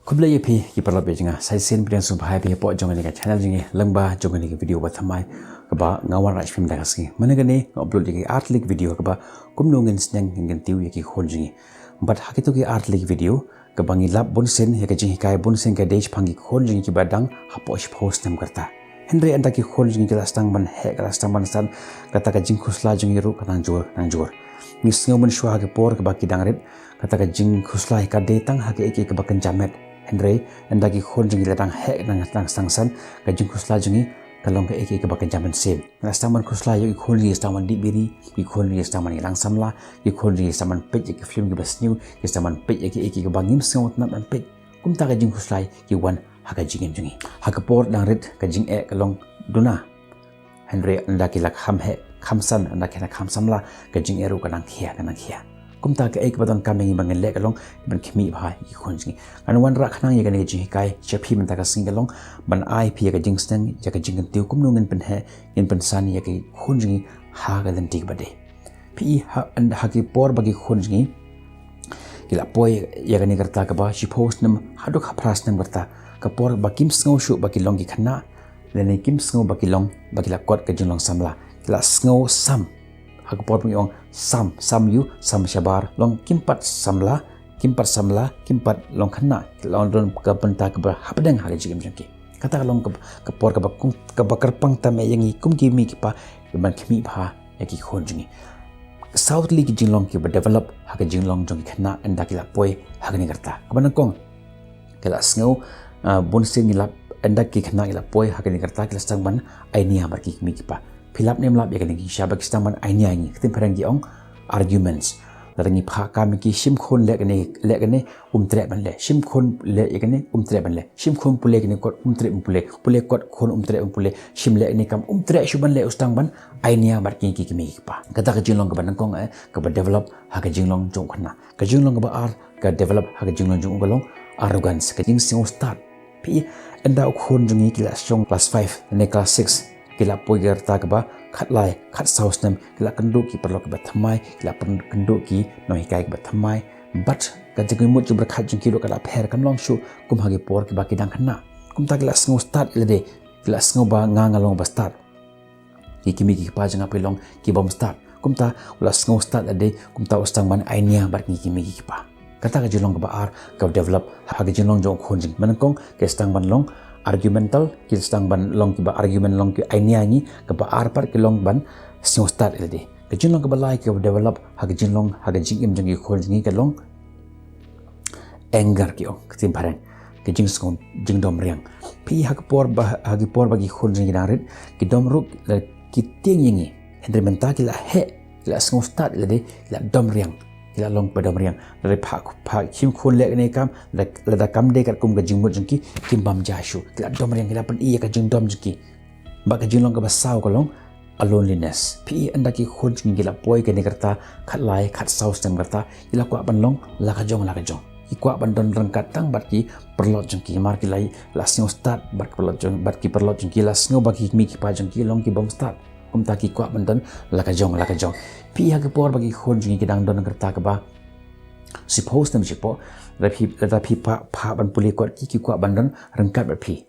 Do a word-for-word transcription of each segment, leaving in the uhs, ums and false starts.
Khublei ïa phi ki paralok ba jong nga, sa shisien pdiang sngewbha ïa phi hapoh jong kane ka channel jong ngi, lyngba jong kane ka video ba thymmai kaba nga wanrah sha phi mynta ka sngi. Mynta kane nga upload ïa ki artylli ki video kaba kumno ngin sneng ngin kyntiew ïa ki khun jong ngi. Bad ha kito ki artylli ki video kaba ngi lap bunsien ïa ka jinghikai bunsien ka dei shaphang ki khun jong ngi kiba dang hapoh shiphew snem ka rta. Hynrei ynda ki khun jong ngi ki la sdang ban heh, ki la sdang ban san, kata ka jingkhuslai jong ngi ruh ka nang jur, nang jur. Ngi sngew mynshuwa ha ki por kaba ki dang rit, kata ka jingkhuslai ka dei tang ha kaei kaei kaba kynja met. Hynrei ynda ki khun jong ngi la dang heh, dang, dang sdang san, ka jingkhuslai jong ngi ka long kaei kaei kaba kynja mynsiem. Ngi la sdang ban khuslai ïa ki khun jong ngi, sdang ban dih biri, ki khun jong ngi sdang ban ïalang samla, ki khun jong ngi sdang ban peit ïa ki film kiba sniew, ki sdang ban peit ïa kiei kiei kiba ngim sngewtynnat ban peit. Kumta ka jingkhuslai ki wan ha ka jingim jong ngi. Ha ka por dang rit ka jingeh ka long duna. Hynrei ynda ki la kham heh, kham san, ynda ki la kham samla, ka jingeh ruh ka nang khia, ka nang khia. Kumta kaei kaba donkam ïa ngi ba ngin leh ka long ban khmih bha ïa ki khun jong ngi. Ngan wanrah khnang ïa kane ka jinghikai sha phi mynta ka sngi ka long ban ai phi ïa ka jingsneng, ïa ka jingkyntiew kumno ngin pynheh, ngin pynsan ïa ki khun jong ngi ha ka lynti kaba dei. Phi i ha, ha ki por ba ki khun jong ngi ki la poi ïa kane ka rta kaba shiphew snem haduh ha phra snem ka rta, ka por ba kim sngew shuh ba ki long ki khynnah, lane kim sngew ba ki long, ba ki la kot ka jinglong samla. Ki la sngew sam. Ha ka por ba ngi ong sam, sam ïu, sam shabar, long kim pat samla, kim pat samla, kim pat long khynnah. Ki la long don ka bynta kaba hapdeng ha ka jingim jong ki. Kata ka long ka, ka por kaba kum, kaba kyrpang tam ïa ngi kum ki mei ki pa, ban khmih bha ïa ki khun jong ngi. Saw tylli ki jinglong kiba develop ha ka jinglong jong ki khynnah ynda ki la poi ha kane ka rta. Kaba nyngkong, ki la sngew, ah, bunsien ngi lap, ynda ki khynnah ki la poi ha kane ka rta ki la sdang ban ainia bad ki kmie ki kpa. Phi lap ne em lap ïa kane ki sha ba ki sdang ban ainia ïa ngi. Ka ktien phareng ki ong arguments. Lada ngi phah kam ïa ki, shim khun leh kane, leh kane, um treh ban leh. Shim khun leh ïa kane, um treh ban leh. Shim khun pule kane kot, um treh ban pule. Pule kot khun, um treh ban pule. Shim leh kane kam, um treh shuh ban leh, u sdang ban ainia bad ki, ki kmie ki kpa. Kata ka jinglong kaba nyngkong, eh, kaba develop ha ka jinglong jong u khynnah. Ka jinglong kaba ar ka develop ha ka jinglong jong u ka long arrogance, ka jingsngew stad. Phi i, ynda u khun jong ngi ki la shong class five ne class six, ki la poi ka rta kaba khatlai, khatsaw snem, ki la kynduh ki paralok kiba thymmai, ki la pyn-, kynduh ki nonghikai kiba thymmai. Bad ka jingmut jingpyrkhat jong ki ruh ka la pher, kam long shuh kum ha ki por kiba ki dang khynnah. Kumta ki la sngew stad ïa lade, ki la sngew ba nga nga long ba stad. Ki kmie ki kpa jong nga phi long ki bym stad. Kumta u la sngew stad lade, kumta u sdang ban ainia bad ki kmie ki kpa. Kata ka jinglong kaba ar ka develop ha ka jinglong jong u khun jong ngi. Ba nyngkong ki sdang ban long argumental, ki sdang ban long kiba argument, long ki ainia ïa ngi. Kaba ar pat ki long ban sngew stad ïa lade. Ka jinglong kaba lai kaba develop ha ka jinglong, ha ka jingim jong ki khun jong ngi ka long anger, ki ong ka ktien phareng, ka jingsngew jingdom riang. Phi i, ha ka por ba, ha ki por ba ki khun jong ngi ki dang rit, ki dom ruh la ki tieng ïa ngi. Hynrei mynta ki la heh, ki la sngew stad ïa lade, ki la dom riang. Ki la long ba dom riang. Lada phah, phah shim khun leh kane kam, lada, lada kam dei katkum ka jingmut jong ki, kim bam ja shuh. Ki la dom riang, ki la pyni ïa ka jingdom jong ki. Bad ka jinglong kaba saw ka long a loneliness. Phi i, ynda ki khun jong ngi ki la poi kane ka rta khatlai, khatsaw snem ka rta, ki la kwah ban long la ka jong, la ka jong. Ki kwah ban don ryngkat tang bad ki paralok jong ki, namar ki la, la sngew stad bad ki paralok jong, bad ki paralok jong ki, la sngew ba ki kmie ki kpa jong ki long ki bym stad. Kumta ki kwah ban don la ka jong, la ka jong. Phi i, ha ki por ba ki khun jong ngi ki dang don ka rta kaba shiphew snem shapoh, lada phi, lada phi phah, phah ban pule kot ki, ki kwah ban don ryngkat bad phi.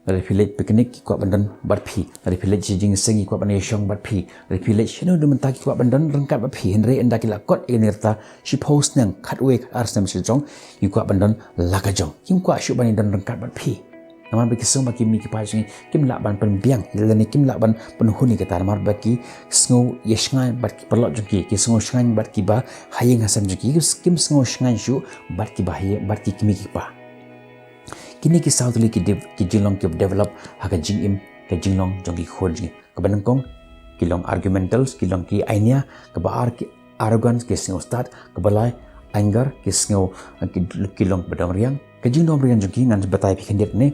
Lada phi leit picnic ki kwah ban don bad phi. Lada phi leit sha jingseng ki kwah ban ïashong bad phi. Lada phi leit shano de mynta ki kwah ban don ryngkat bad phi. Hynrei ynda ki la kot ïa kane ka rta shiphew snem, khatwei, khatar snem sha jrong, ki kwah ban don la ka jong. Kim kwah shuh ban ïadon ryngkat bad phi. Namar ba ki sngew ba ki mei ki pa jong ngi kim lah ban pynbiang ïa lade, kim lah ban pynhun ïa kata, namar ba ki sngew ïashngaiñ bad ki paralok jong ki, ki sngew shngaiñ bad kiba ha ïing ha sem jong ki, kim sngew shngaiñ shuh bad kiba ha ïing, bad ki kmie ki kpa. Kine ki saw tylli ki dev-, ki jinglong ki develop ha ka jingim, ka jinglong jong ki khun jong ngi. Kaba nyngkong ki long argumentals, ki long ki ainia. Kaba ar ki arrogance, ki sngew stad. Kaba lai anger, ki sngew, ki, ki long ba dom riang. Ka jingdom riang jong ki, ngan batai phi khyndiat ne.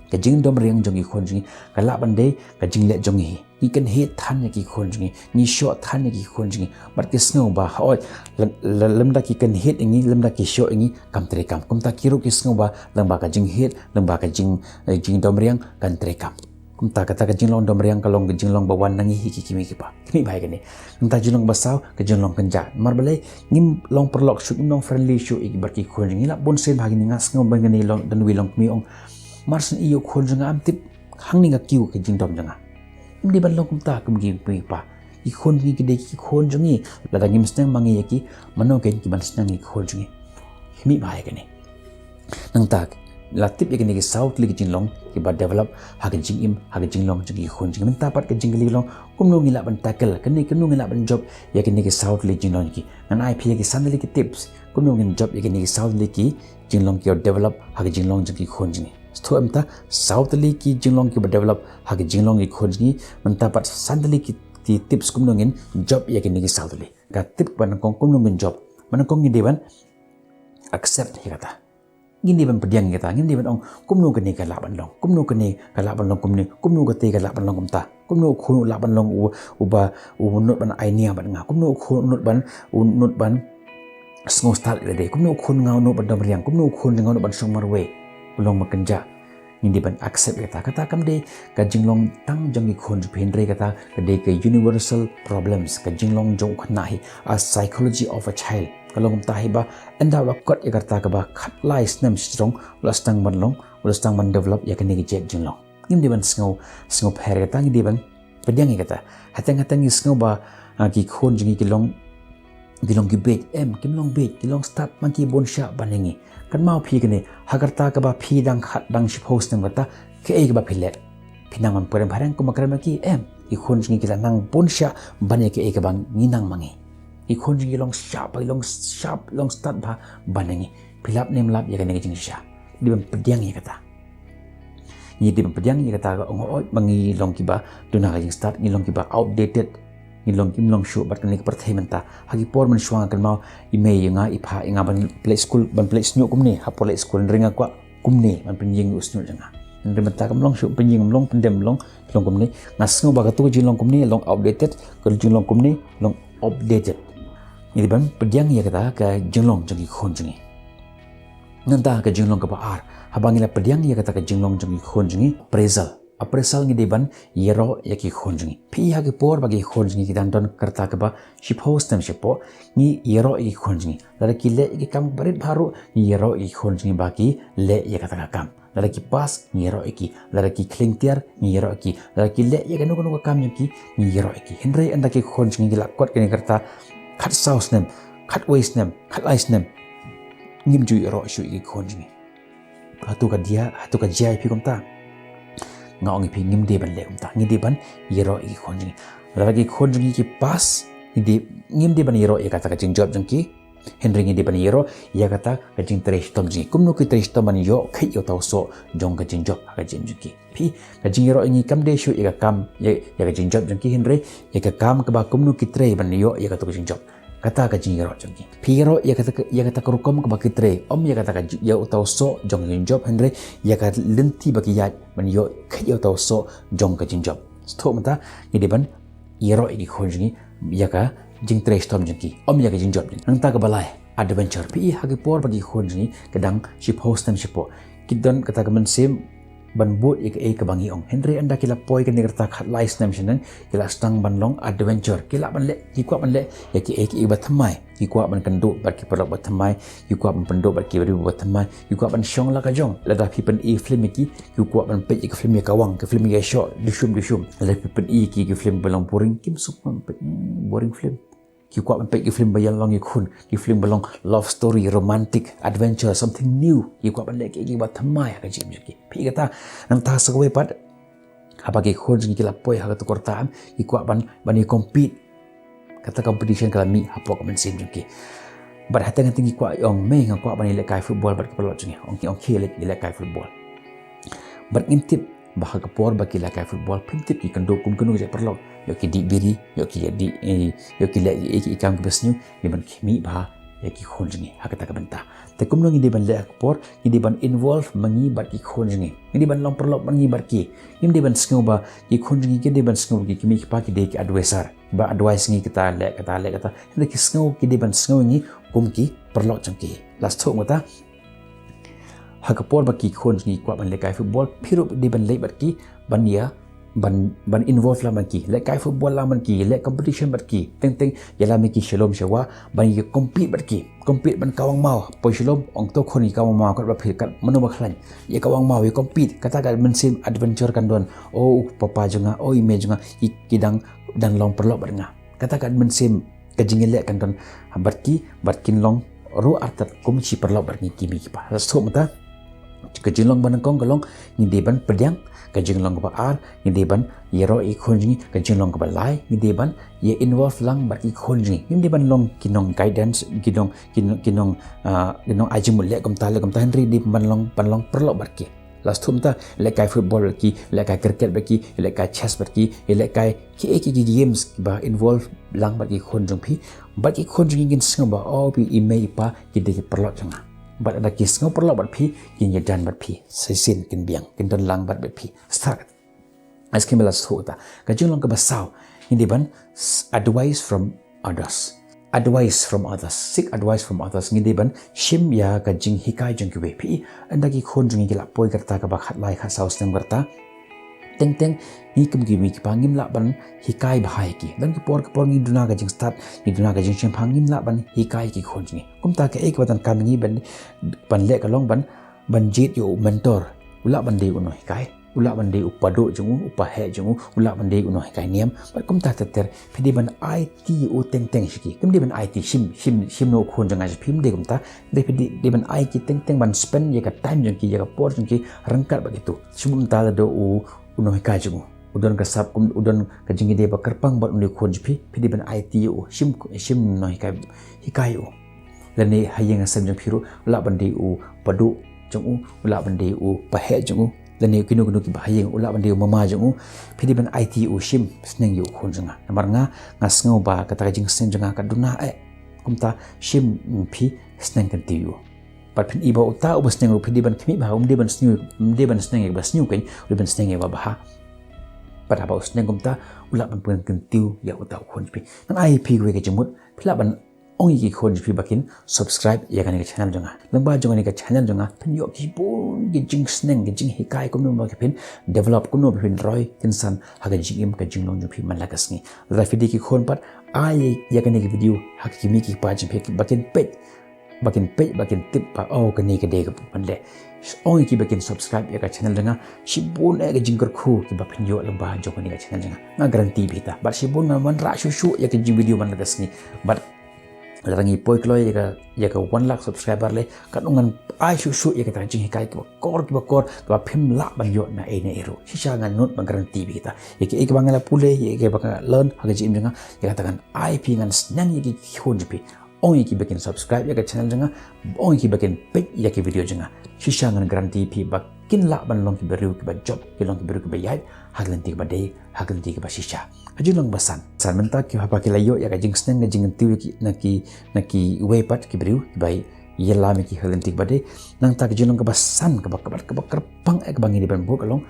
Ka jingdom riang jong ki khun jong ngi ka lah ban dei ka jingleh jong ngi. Ngi kynhied than ïa ki khun jong ngi, ngi shoh than ïa ki khun jong ngi. Bad ki sngew ba, hooid, lym-, lym-, lymda ki kynhied ïa ngi, lymda ki shoh ïa ngi, kam treikam. Kumta ki ruh ki sngew ba lyngba ka jinghied, lyngba ka jing, eh, jingdom riang kan treikam. Kumta kata ka jinglong dom riang ka long ka jinglong ba wan na ngi hi ki kmie ki kpa. Khmih bha ïa kane. Nangta jinglong ba saw ka jinglong kynjah. Namar balei ngim long paralok shuh, ngim long friendly shuh ïa ki bad ki khun jong ngi. Lah bun sien bha kine, nga sngew ban kane long don uwei long kmie ong, mar shen ïa u khun jong nga, am tip hangne nga kiew ka jingdom jong nga. Ngim dei ban long kumta kum ki kmie ki kpa. Ki khun jong ngi ki dei ki khun jong ngi. Lada ngim sneng ma ngi ïa ki, mano kein ki ban sneng ïa ki khun jong ngi? Khmih bha ïa kane. Nangta la tip ïa kine ki saw tylli ki jinglong kiba develop ha ka jingim, ha ka jinglong jong ki khun jong ngi. Mynta pat ka jingkylli ka long, kumno ngi lah ban tackle kane, kumno ngi lah ban jop ïa kine ki saw tylli ki jinglong ki? Ngan ai phi ïa ki san tylli ki tips kumno ngin jop ïa kine ki saw tylli ki jinglong kiba develop ha ka jinglong jong ki khun jong ngi. Sngewthuh, mynta saw tylli ki jinglong kiba develop ha ka jinglong ki khun jong ngi, mynta pat san tylli ki, ki tips kumno ngin jop ïa kine ki saw tylli. Ka tip ba nyngkong kumno ngin jop? Ba nyngkong ngi dei ban accept ïa kata. Ngim dei ban pdiang ïa kata, ngim dei ban ong kumno kane ka lah ban long, kumno kane ka lah ban long kumne, kumno kata ka lah ban long kumta, kumno u khun u lah ban long u, uba u nud ban ai nia bad nga, kumno u khun u nud ban, u nud ban sngewstad ïa lade, kumno u khun nga u nud ban dom riang, kumno u khun nga u nud ban shong marwei, u long ba kynjah. Ngim dei ban accept ïa kata. Kata kam dei ka jinglong tang jong ki khun jong phi, hynrei kata ka dei ka universal problems, ka jinglong jong u khynnah hi, a psychology of a child. Ka long kumta hi ba ynda u la kot ïa ka rta kaba khatlai snem shajrong, u la sdang ban long, u la sdang ban develop ïa kane ka jait jinglong. Ngim dei ban sngew, sngew pher ïa kata, ngi dei ban pdiang ïa kata. Hangta hangta ngi sngew ba, ah, ki khun jong ngi ki long, ki long ki beit, em, kim long beit, ki long stad, ma ki bun shah ban ïa ngi. Kynmaw phi kane, ha ka rta kaba phi dang khat dang shiphew snem kata, kaei kaba phi leh? Phi nang ban pyrem phareng kumba kren ma ki? Em, ki khun jong ngi ki la nang bun shah ban ïa kaei kaba ngi nang ma ngi. Ki khun jong ngi ki long shah bha, ki long shah, long stad bha ban ïa ngi. Phi lap ne ym lap ïa kane ka jingshisha? Dei ban pdiang ïa kata. Ngi dei ban pdiang ïa kata ka ong, hooid, ba ngi long kiba duna ka jingstad, ngi long kiba outdated, ngi long, kim long shuh bad kane ka pyrthei mynta. Ha ki por mynshuwa nga kynmaw i mei ïa nga i phah ïa nga ban pynleit skul, ban pynleit shñiuh kumne ha por leit skul, hynrei nga kwah kumne ban pynïeng ïa u shñiuh jong nga. Hynrei mynta kam long shuh pynïeng, ym long pyndem, ym long, long kumne. Nga sngew ba katu ka jinglong kumne long outdated, ka jinglong kumne long updated. Ngi dei ban pdiang ïa kata ka jinglong jong ki khun jong ngi. Nangta ka jinglong kaba ar, haba ngi la pdiang ïa kata ka jinglong jong ki khun jong ngi, appraisal. Appraisal, ngi dei ban ïaroh ïa ki khun jong ngi. Phi i ha ki por ba ki khun jong ngi ki dang don ka rta kaba shiphew snem shapoh, ngi ïaroh ïa ki khun jong ngi. Lada ki leh ïa ki kam barit bha ruh, ngi ïaroh ïa ki khun jong ngi ba ki leh ïa kata ka kam. Lada ki pass, ngi ïaroh ïa ki. Lada ki khlieng tiar, ngi ïaroh ïa ki. Lada ki leh ïa kano kano ka kam jong ki, ngi ïaroh ïa ki. Hynrei ynda ki khun jong ngi ki la kot kane ka rta khatsaw snem, khatwei snem, khatlai snem, ngim ju ïaroh shuh ïa ki khun jong ngi. Hato ka dia, hato ka jia ïa phi kumta? Nga ong ïa phi, ngim dei ban leh kumta. Ngi dei ban ïaroh ïa ki khun jong ngi. Lada ki khun jong ngi ki pass, ngi dei, ngim dei ban ïaroh ïa kata ka jingjop jong ki. Hynrei ngi dei ban ïaroh ïa kata ka jingtrei shitom jong ki. Kumno ki trei shitom ban ïoh kheiñ ïa uta u soh jong ka jingjop ha ka jingim jong ki. Phi, ka jingïaroh ïa ngi kam dei shuh ïa ka kam, ïa, ïa ka jingjop jong ki, hynrei ïa ka kam kaba kumno ki trei ban ïoh ïa katu ka jingjop. Kata ka jingïaroh jong ki. Phi ïaroh ïa kata ka, ïa kata ka rukom kaba ki trei, ym ïa kata ka ji-, ïa uta u soh jong ka jingjop, hynrei ïa ka lynti ba ki ïaid ban ïoh kheiñ ïa uta u soh jong ka jingjop. Sngewthuh mynta, ngi dei ban ïaroh ïa ki khun jong ngi ïa ka jingtrei shitom jong ki, ym ïa ka jingjop jong ki. Nangta kaba lai, adventure. Phi i ha ki por ba ki khun jong ngi ki dang shiphew snem shapoh, ki don kata ka mynsiem ban bud ïa kaei kaba ngi ong. Hynrei ynda ki la poi kane ka rta khatlai snem shaneng, ki la sdang ban long adventure. Ki lah ban leh, ki kwah ban leh ïa kaei kaei ba thymmai. Ki kwah ban kynduh bad ki paralok ba thymmai, ki kwah ban pynduh bad ki briew ba thymmai, ki kwah ban shong la ka jong. Lada phi pyni film ïa ki, ki kwah ban peit ïa ki film ïa ka wang, ki film ïa ka shoh, dishum dishum. Lada phi pyni ïa ki, ki film ba long boring, kim suk ban peit, hmm, boring film. Ki kwah ban peit ki film ba ïalong ïakhun, ki film ba long love story, romantic, adventure, something new. Ki kwah ban leh kaei kaei ba thymmai ha ka jingim jong ki. Phi i kata, nangta sa kawei pat, haba ki khun jong ngi ki la poi ha katu ka rta, ki kwah ban, ban ïa compete. Kata competition ka la mih hapoh ka mynsiem jong ki. Bad hangta hangta ki kwah ong, mei, nga kwah ban ïalehkai football bad ki paralok jong ngi. Ong ki, ong ki leh, ïalehkai football. Bad ngin tip ba ha ka por ba ki lehkai football, phim tip ki kynduh kum kano ka jait paralok. Ïoh ki dih biri, ïoh ki dih, eh, ïoh ki leh ïa ki kam kiba sniew, ngi ban khmih bha ïa ki khun jong ngi ha kata ka bynta. Te kumno ngi dei ban leh ha ka por, ngi dei ban involve ma ngi bad ki khun jong ngi. Ngi dei ban long paralok ma ngi bad ki. Ngim dei ban sngew ba ki khun jong ngi, ki dei ban sngew ba ki kmie ki kpa ki dei ki advisor. Ba advice ngi kata leh, kata leh, kata. Hynrei ki sngew, ki dei ban sngew ïa ngi kum ki paralok jong ki. La sngewthuh mynta, ha ka por ba ki khun jong ngi kwah ban lehkai football, phi ruh dei ban leit bad ki ban ïa ban, ban involve lang bad ki, leh kai football lang bad ki, leh competition bad ki, teng teng ïalam ïa ki shalom shawa ban ïa compete bad ki, compete ban kawang maw, poi shalom, ong to khun ïa kawang maw, kat ba phi kat mano ba khlaiñ, ïa kawang maw, ïa compete, kata ka mynsiem adventure kan don. O papa jong nga, o i mei jong nga, i ki dang, dang long paralok bad nga. Kata ka mynsiem ka jingïaleh kan don bad ki, bad kin long ruh artat kum shi paralok bad ngi ki mei ki pa. Sa suk mynta ka jinglong ba nyngkong ka long ngi dei ban pdiang, ka jinglong kaba ar ngi dei ban ïaroh ïa ki khun jong ngi, ka jinglong kaba lai ngi dei ban ïa involve lang bad ki khun jong ngi. Ngim dei ban long ki nong guidance, ki nong, ki nong, ki nong, ah, ki nong ai jingmut leh kumta, leh kumta, hynrei dei ban long, ban long paralok bad ki. La suk mynta, leh kai football bad ki, leh kai cricket bad ki, leh kai chess bad ki, leh kai ki, ki, ki games ba involve lang bad ki khun jong phi, bad ki khun jong ngi kin sngew ba, o phi i mei i pa ki dei ki paralok jong nga. Bad lada ki sngew paralok bad phi, kin ïadan bad phi, shisien kin biang, kin don lang bad, bad phi. Start. Ai skim la suk ta. Ka jinglong kaba saw, ngi dei ban s-, advice from others. Advice from others. Seek advice from others. Ngi dei ban shim ïa ka jinghikai jong kiwei. Phi i, ynda ki khun jong ngi ki la poi ka rta kaba khatlai khatsaw snem ka rta, teng teng ngi kum ki mei ki pa ngim lah ban hikai bha ïa ki. Don ki por, ki por ngi duna ka jingstad, ngi duna ka jingshemphang, ngim lah ban hikai ïa ki khun jong ngi. Kumta kaei kaba donkam ïa ngi ban, ban leh ka long ban, ban jied ïa u mentor. U lah ban dei u nonghikai, u lah ban dei u paduh jong u, u paheh jong u, u lah ban dei u nonghikai niam. Bad kumta ter ter, phi dei ban aiti ïa u teng teng sha ki. Kim dei ban aiti shim, shim, shim noh u khun jong nga sha phi, ym dei kumta. Dei phi dei, dei ban ai ki teng teng ban spend ïa ka time jong ki, ïa ka por jong ki ryngkat bad kito. Shu mynta lada u, u nonghikai jong u, u don ka sap kum, u don ka jingïadei ba kyrpang bad une u khun jong phi, phi dei ban aiti ïa u, shim, shim nonghikai, hikai ïa u. Lane ha ïing ha sem jong phi ruh, u lah ban dei u paduh jong u, u lah ban dei u paheh jong u, lane kino kino kiba ha ïing, u lah ban dei u mama jong u. Phi dei ban aiti ïa u, shim sneng ïa u khun jong nga. Namar nga, nga sngew ba kata ka jingsneng jong nga ka duna eh. Kumta shim, mm, phi sneng kyntiew ïa u. Bad phin i ba uta uba sneng ruh phi dei ban khmih bha, um dei ban sneng, um dei ban sneng ïa kaba sniew kein, u dei ban sneng ïa kaba bha. Bad haba u sneng kumta, u lah ban pynkyntiew ïa uta u khun jong phi. Ngan ai phi kawei ka jingmut, phi lah ban ong ïa ki khun jong phi ba kin subscribe ïa kane ka channel jong nga. Lyngba jong kane ka channel jong nga, phin ïoh shibun ki jingsneng, ki jinghikai kumno ba phin develop, kumno ba phin roi kynsan ha ka jingim ka jinglong jong phi man la ka sngi. Lada phi dei ki khun pat, ai ïa kane ka video ha ki mei ki pa jong phi ba kin peit, ba kin peit, ba kin tip ba, o kane ka dei kaba phin leh. Ong ïa ki ba kin subscribe ïa ka channel jong nga, shibun eh ka jingkyrkhu kiba phin ïoh lyngba jong kane ka channel jong nga. Nga guarantee beit ta. Bad shibun ngan wanrah shuh shuh ïa ka jingvideo man la ka sngi. Bad lada ngi poi kloi ïa ka, ïa ka one lakh subscriber leh, katno ngan ai shuh shuh ïa kata ka jinghikai kiba kor, kiba kor, kiba phim lah ban ïoh na ei na ei ruh. Shisha ngan nud ban guarantee beit ta. Ïa kiei kiba nga la pule, ïa kiei kiba nga la learn ha ka jingim jong nga, ïa kata ngan ai phi, ngan sneng ïa ki khun jong phi. Ong ïa ki ba kin subscribe ïa ka channel jong nga, ong ïa ki ba kin peit ïa ki video jong nga. Shisha ngan guarantee phi ba kin lah ban long ki briew kiba jop, ki long ki briew kiba ïaid ha ka lynti kaba dei, ha ka lynti kaba shisha. Ka jinglong ba san. San mynta ki haba ki la ïoh ïa ka jingsneng, ka jingkyntiew ïa ki, na ki, na kiwei pat ki briew kiba ïalam ïa ki ha ka lynti kaba dei. Nangta ka jinglong kaba san, kaba, kaba, kaba kyrpang eh kaba ngi dei ban buh ka long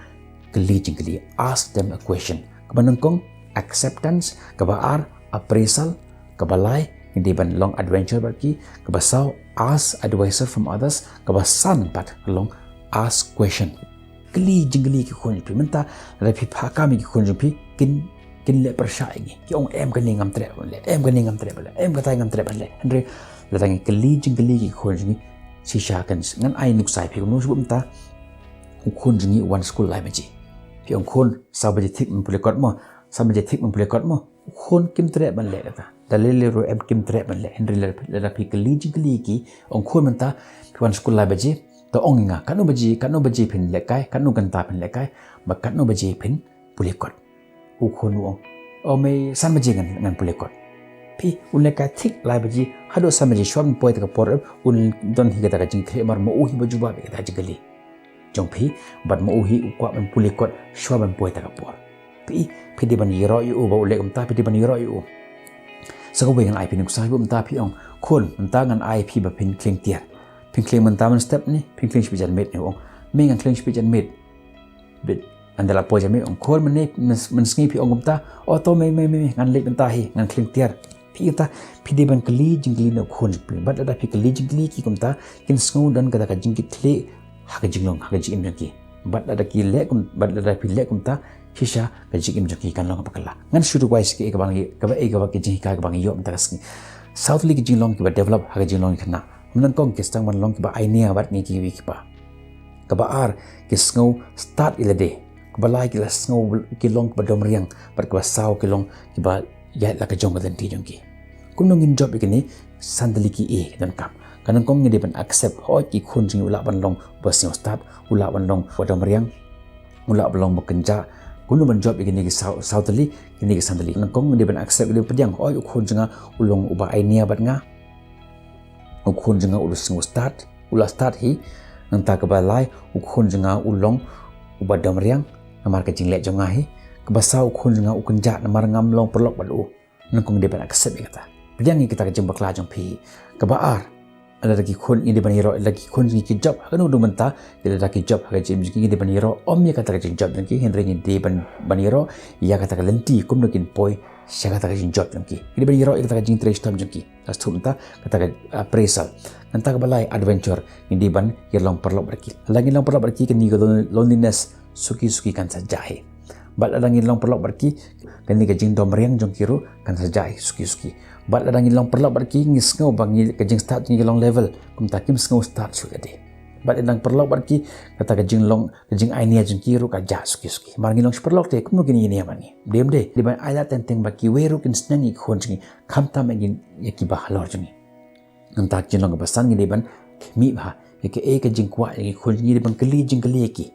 kylli jingkylli, ask them a question. Kaba nyngkong, acceptance, kaba ar, appraisal, kaba lai, ngi dei ban long adventure bad ki, kaba saw, ask advice from others, kaba san pat long ask question. Kylli jingkylli ki khun jong phi mynta, lada phi phah kam ïa ki khun jong phi, kin, kin leh pyrshah ïa ngi. Ki ong em kane ngam treh ban leh, em kane ngam treh ban leh, em katai ngam treh ban leh. Hynrei lada ngi kylli jingkylli ki khun jong ngi, shisha kan, ngan ai nuksa ïa phi kumno shu mynta. U khun jong ngi u wan skul lai baje. Phi ong khun, saw baje thik men pule kot mo. Saw baje thik men pule kot mo. U khun kim treh ban leh kata. Da lei lei ruh em kim treh ban leh. Hynrei lada, lada phi kylli jingkylli ki, ong khun mynta, phi wan skul lai baje. To ong ïa nga, katno baje, katno baje phin lehkai, katno kynta phin lehkai, bad katno baje phin pule kot. U khun u ong, o mei, san baje ngan, ngan pule kot. Phi, un lehkai thik lai baje, haduh san baje shuwa ban poi ta ka por, un don hi kata ka jingkyrmen, ma u hi ba jubab ïa kata ka jingkylli jong phi, bad ma u hi u kwah ban pule kot shuwa ban poi ta ka por. Phi, phi dei ban ïaroh ïa u ba u leh kumta, phi dei ban ïaroh ïa u. Sa kawei ngan ai phi nuksa, kumta phi ong, khun, mynta ngan ai phi ba phin khlieng tiar. Phin khlieng mynta mynstep ne, phin khlieng shiphew janmiet ne, u ong, mei ngan khlieng shiphew janmiet. Bad ynda la poi janmiet, ong khun, mynne, myn, mynsngi phi ong kumta, o to mei, mei, mei, mei, ngan leit mynta hi, ngan khlieng tiar. Phi kata, phi dei ban kylli jingkylli na u khun jong phi. Bad lada phi kylli jingkylli ki kumta, kin sngew don kata ka jingkitkhlieh ha ka jinglong, ha ka jingim jong ki. Bad lada ki leh kum, bad lada phi leh kumta, Shisha ka jingim jong ki kan long kaba kylla. Ngan shu duwai sha kaei kaba ngi, kaba ei kaba ki jinghikai kaba ngi ïoh mynta ka sngi. Saw tylli ki jinglong kiba develop ha ka jinglong ki khynnah. Mynta nyngkong ki sdang ban long kiba ainia bad ngi kiwei ki kpa. Kaba ar, ki sngew stad ïa lade. Kaba lai, ki la sngew ki long kiba dom riang bad kaba saw ki long kiba ïaid la ka jong ka lynti jong ki. Kumno ngin jop ïa kine? San tylli ki ei ki donkam. Ka nyngkong ngi dei ban accept, hooid ki khun jong ngi u lah ban long uba sngew stad, u lah ban long uba dom riang, u lah ban long uba kynjah. Kumno ban jop ïa kine ki saw, saw tylli, kine ki san tylli? Nyngkong ngi dei ban accept, ngi dei ban pdiang, hooid u khun jong nga u long uba ainia bad nga. U khun jong nga u la sngew stad, u la stad hi. Nangta kaba lai, u khun jong nga u long uba dom riang namar ka jingleh jong nga hi. Kaba saw, u khun jong nga u kynjah namar ngam long paralok bad u. Nyngkong dei ban accept ïa kata. Pdiang ïa kata ka jingbakla jong phi. Kaba ar, lada ki khun ngi dei ban ïaroh, lada ki khun ngi ki jop ha kano kano ka bynta, lada ki jop ha ka jingim jong ki, ngi dei ban ïaroh ym ïa kata ka jingjop jong ki, hynrei ngi dei ban, ban ïaroh ïa kata ka lynti kumno kin poi sha kata ka jingjop jong ki. Ngi dei ban ïaroh ïa kata ka jingtrei shitom jong ki. Ka sdang mynta kata ka, ah, appraisal. Nangta kaba lai, adventure, ngi dei ban ïalong paralok bad ki. Lada ngi long paralok bad ki, kane ka lon-, loneliness suki suki kan sa jah hi. Bad lada ngi long paralok bad ki, kane ka jingdom riang jong ki ruh kan sa jah hi suki suki. Bad lada ngi long paralok bad ki, ngi sngew ba ngi, ka jingstad jong ngi ka long level, kumta kim sngew stad shuh ïa lade. Bad lada ngi paralok bad ki, kata ka jinglong, ka jingainia jong ki ruh ka jah suki suki. Namar ngi long shi paralok te kumno kin ïa nia ma ngi? Ym dei, ym dei. Dei ban ailad teng teng ba kiwei ruh kin sneng ïa ki khun jong ngi, khamtam ïa ki, ïa kiba halor jong ngi. Nangta ka jinglong kaba san, ngi dei ban khmih bha ïa kaei ka jingkwah jong ki khun jong ngi, dei ban kylli jingkylli ïa ki.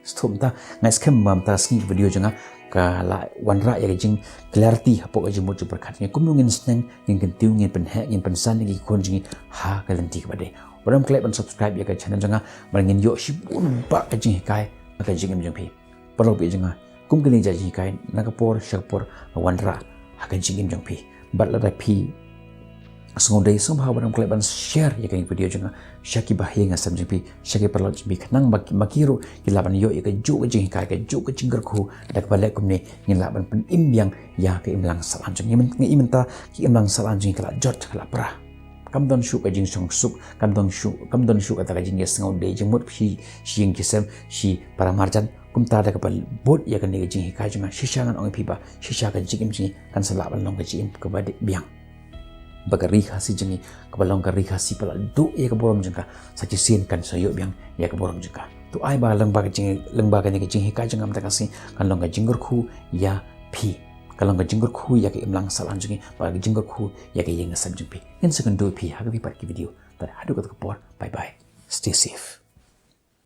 Sdang mynta, nga ngeit skhem ba mynta ka sngi ka video jong nga ka la wanrah ïa ka jingclarity hapoh ka jingmut jingpyrkhat jong ngi. Kumno ngin sneng, ngin kyntiew, ngin pynheh, ngin pynsan ïa ki khun jong ngi ha ka lynti kaba dei. Wat nym klet ban subscribe ïa ka channel jong nga, ba ngin ïoh shibun bah ka jinghikai ha ka jingim jong phi. Paralok baieit jong nga, kum kine ki jinghikai na ka por sha ka por nga wanrah ha ka jingim jong phi. Bad lada phi sngewdei, sngewbha wat nym klet ban share ïa kane ka video jong nga sha kiba ha ïing ha sem jong phi, sha ki paralok jong phi, khnang ba ki, ma ki ruh kin lah ban ïoh ïa kajuh ka jinghikai, kajuh ka jingkyrkhu, da kaba leh kumne ngin lah ban pynim biang ïa ka imlang sahlang jong ngi. Ngi i mynta ka imlang sahlang jong ngi ka la jot, ka la pra. Kam don shuh ka jingshongsuk, kam don shuh, kam don shuh kata ka jingïasngew dei jingmut shi, shi ïing shi sem, shi para marjan. Kumta da kaba bud ïa kane ka jinghikai jong nga, shisha ngan ong ïa phi ba shisha ka jingim jong ngi kan sa lah ban long ka jingim kaba dei biang. Ba ka Ri Khasi jong ngi kaba long ka Ri Khasi ba la duh ïa ka burom jong ka, sa shisien kan sa ïoh biang ïa ka burom jong ka. To ai ba lyngba ka jing, lyngba kane ka jinghikai jong nga mynta ka sngi kan long ka jingkyrkhu ïa phi, kan long ka jingkyrkhu ïa ka imlang sahlang jong ngi, bad ka jingkyrkhu ïa ka ïing ka sem jong phi. Ngin sa ïakynduh ïa phi ha kawei pat ka video. Tad haduh kata ka por, bye bye. Stay safe.